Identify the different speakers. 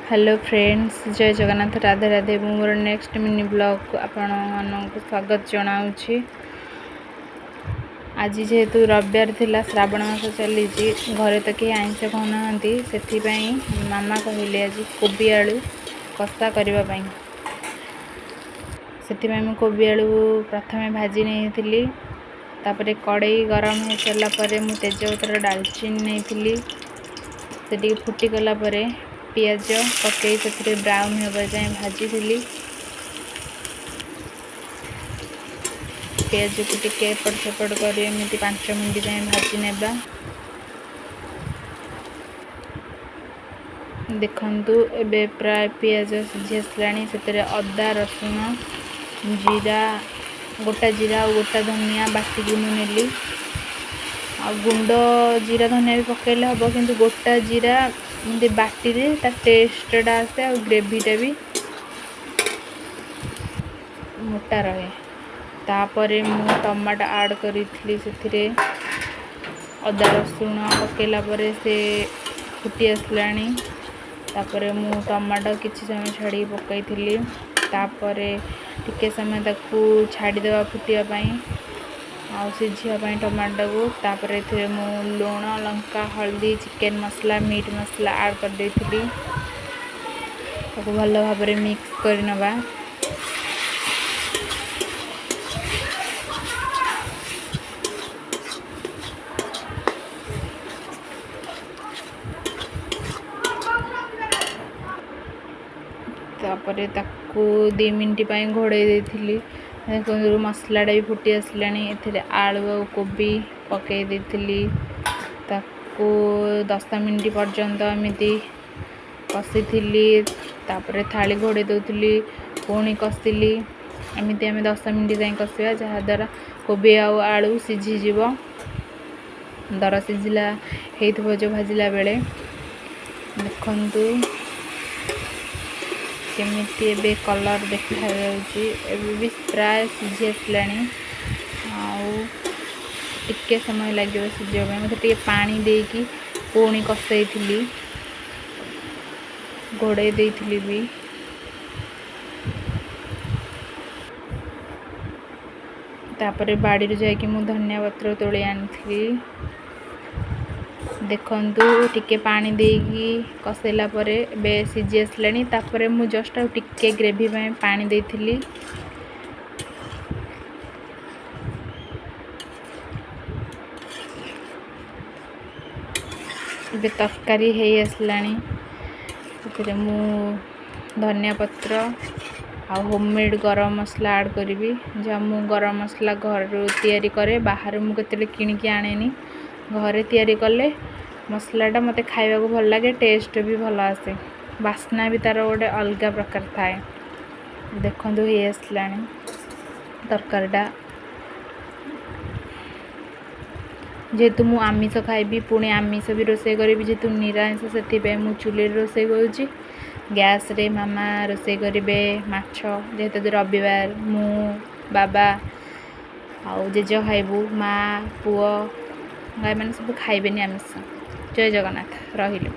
Speaker 1: Hello friends, ଜୟ ଜଗନ୍ନାଥ, ରାଧେ ରାଧେ। ମୁଁ ମୋର next mini ବ୍ଲଗ୍କୁ ଆପଣମାନଙ୍କୁ ସ୍ୱାଗତ ଜଣାଉଛି। ଆଜି ଯେହେତୁ ରବିବାର ଥିଲା, ଶ୍ରାବଣ ମାସ ଚାଲିଛି, ଘରେ ତ କେହି ଆଇଁଷ ଖାଉନାହାନ୍ତି, ସେଥିପାଇଁ ମାମା କହିଲେ ଆଜି କୋବି ଆଳୁ କଷା କରିବା ପାଇଁ। ସେଥିପାଇଁ ମୁଁ କୋବି ଆଳୁ ପ୍ରଥମେ ଭାଜି ନେଇଥିଲି। ତାପରେ କଡ଼େଇ ଗରମ ହୋଇସାରିଲା ପରେ ମୁଁ ତେଜପତ୍ର, ଡାଲଚିନି ନେଇଥିଲି। ସେ ଟିକେ ଫୁଟିଗଲା ପରେ ପିଆଜ ପକାଇ ସେଥିରେ ବ୍ରାଉନ୍ ହେବା ଯାଏଁ ଭାଜିଥିଲି। ପିଆଜକୁ ଟିକେ ଏପଟ ସେପଟ କରି ଏମିତି 5 ମିନିଟ୍ ଯାଏଁ ଭାଜି ନେବା। ଦେଖନ୍ତୁ, ଏବେ ପ୍ରାୟ ପିଆଜ ସିଝି ଆସିଲାଣି। ସେଥିରେ ଅଦା, ରସୁଣ, ଜିରା, ଗୋଟା ଜିରା ଆଉ ଗୋଟା ଧନିଆ ବାଟିକି ମୁଁ ନେଲି। ଆଉ ଗୁଣ୍ଡ ଜିରା ଧନିଆ ବି ପକାଇଲେ ହେବ, କିନ୍ତୁ ଗୋଟା ଜିରା ଏମିତି ବାଟିରେ ତା ଟେଷ୍ଟଟା ଆସେ ଆଉ ଗ୍ରେଭିଟା ବି ମୋଟା ରହେ। ତାପରେ ମୁଁ ଟମାଟୋ ଆଡ଼୍ କରିଥିଲି ସେଥିରେ। ଅଦା ରସୁଣ ପକାଇଲା ପରେ ସେ ଫୁଟି ଆସିଲାଣି। ତାପରେ ମୁଁ ଟମାଟୋ କିଛି ସମୟ ଛାଡ଼ିକି ପକାଇଥିଲି। ତାପରେ ଟିକେ ସମୟ ତାକୁ ଛାଡ଼ିଦେବା ଫୁଟିବା ପାଇଁ ଆଉ ସିଝିବା ପାଇଁ ଟମାଟୋକୁ। ତାପରେ ଏଥିରେ ମୁଁ ଲୁଣ, ଲଙ୍କା, ହଳଦୀ, ଚିକେନ୍ ମସଲା, ମିଟ୍ ମସଲା ଆଡ଼୍ କରିଦେଇଥିଲି। ତାକୁ ଭଲ ଭାବରେ ମିକ୍ସ କରିନେବା। ତାପରେ ତାକୁ 2 ମିନିଟ୍ ପାଇଁ ଘୋଡ଼େଇ ଦେଇଥିଲି। ଦେଖନ୍ତୁ, ମସଲାଟା ବି ଫୁଟି ଆସିଲାଣି। ଏଥିରେ ଆଳୁ ଆଉ କୋବି ପକାଇ ଦେଇଥିଲି। ତାକୁ 10 ମିନିଟ୍ ପର୍ଯ୍ୟନ୍ତ ଏମିତି କଷିଥିଲି। ତାପରେ ଥାଳି ଘୋଡ଼େଇ ଦେଉଥିଲି, ପୁଣି କଷିଲି। ଏମିତି ଆମେ 10 ମିନିଟ୍ ଯାଏଁ କଷିବା, ଯାହାଦ୍ୱାରା କୋବି ଆଉ ଆଳୁ ସିଝିଯିବ। ଦର ସିଝିଲା ହେଇଥିବ ଯେଉଁ ଭାଜିଲା ବେଳେ। ଦେଖନ୍ତୁ କେମିତି ଏବେ କଲର୍ ଦେଖାଯାଉଛି। ଏବେ ବି ପ୍ରାୟ ସିଝି ଆସିଲାଣି, ଆଉ ଟିକେ ସମୟ ଲାଗିବ ସିଝିବା ପାଇଁ। ମୋତେ ଟିକେ ପାଣି ଦେଇକି ପୁଣି କଷେଇଥିଲି, ଘୋଡ଼େଇ ଦେଇଥିଲି ବି। ତାପରେ ବାଡ଼ିରୁ ଯାଇକି ମୁଁ ଧନିଆ ପତ୍ର ତୋଳି ଆଣିଥିଲି। ଦେଖନ୍ତୁ, ଟିକେ ପାଣି ଦେଇକି କଷେଇଲା ପରେ ଏବେ ସିଝି ଆସିଲାଣି। ତାପରେ ମୁଁ ଜଷ୍ଟ ଆଉ ଟିକେ ଗ୍ରେଭି ପାଇଁ ପାଣି ଦେଇଥିଲି। ଏବେ ତରକାରୀ ହେଇ ଆସିଲାଣି। ସେଥିରେ ମୁଁ ଧନିଆ ପତ୍ର ଆଉ ହୋମମେଡ଼୍ ଗରମ ମସଲା ଆଡ଼୍ କରିବି। ଯାହା ମୁଁ ଗରମ ମସଲା ଘରୁ ତିଆରି କରେ, ବାହାରୁ ମୁଁ କେତେବେଳେ କିଣିକି ଆଣେନି। ଘରେ ତିଆରି କଲେ ମସଲାଟା ମୋତେ ଖାଇବାକୁ ଭଲ ଲାଗେ, ଟେଷ୍ଟ ବି ଭଲ ଆସେ, ବାସ୍ନା ବି ତା'ର ଗୋଟେ ଅଲଗା ପ୍ରକାର ଥାଏ। ଦେଖନ୍ତୁ, ହେଇ ଆସିଲାଣି ତରକାରୀଟା। ଯେହେତୁ ମୁଁ ଆମିଷ ଖାଇବି, ପୁଣି ଆମିଷ ବି ରୋଷେଇ କରିବି, ଯେହେତୁ ନିରାମିଷ, ସେଥିପାଇଁ ମୁଁ ଚୁଲିରେ ରୋଷେଇ କରୁଛି। ଗ୍ୟାସ୍ରେ ମାମା ରୋଷେଇ କରିବେ ମାଛ। ଯେହେତୁ ରବିବାର, ମୁଁ, ବାବା ଆଉ ଜେଜ ଖାଇବୁ। ମା, ପୁଅ, ଗାଈମାନେ ସବୁ ଖାଇବେନି ଆମିଷ। ଜୟ ଜଗନ୍ନାଥ, ରହିଲି।